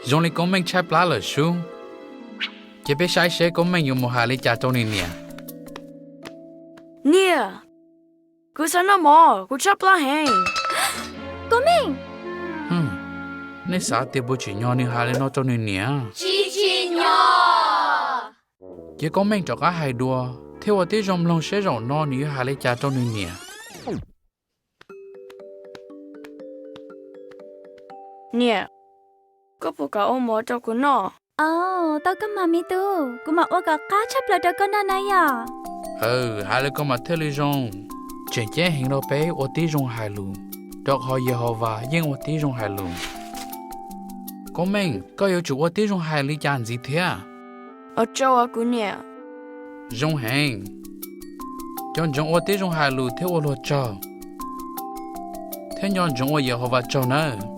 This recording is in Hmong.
Zoo li Koob Meej tshaib plab lawm sub. Ces peb saib seb Koob Meej yuav mus hais li cas rau nws niam. Niam, kuv xav noj mov, kuv tshaib plab heev. Koob Meej, nej xav tias puas tsim nyog nws hais li no rau nws niam? Tsis tsim nyog. Ces Koob Meej rov qab hais dua thiab ua tib zoo mloog seb zaum no nws yuav hais li cas rau nws niam. Niam, koj puas kam ua mov rau kuv noj? Au, tau koj mas me tub, kuv mam ua kom qab tshaj plaws rau koj noj na yom. Aw, hais li ko mas thiaj li zoo. Tseem ceeb heev rau peb ua tib zoo hais lus, rau qhov Yehauvas yeej ua tib zoo hais lus. Koob Meej, koj yuav tsum ua tib zoo hais li cas ntxiv thiab? Ua tsaug os kuv niam. Zoo heev. Nco ntsoov ua tib zoo hais lus thiab ua luag tsaug, thiab nco ntsoov ua Yehauvas tsaug nawb.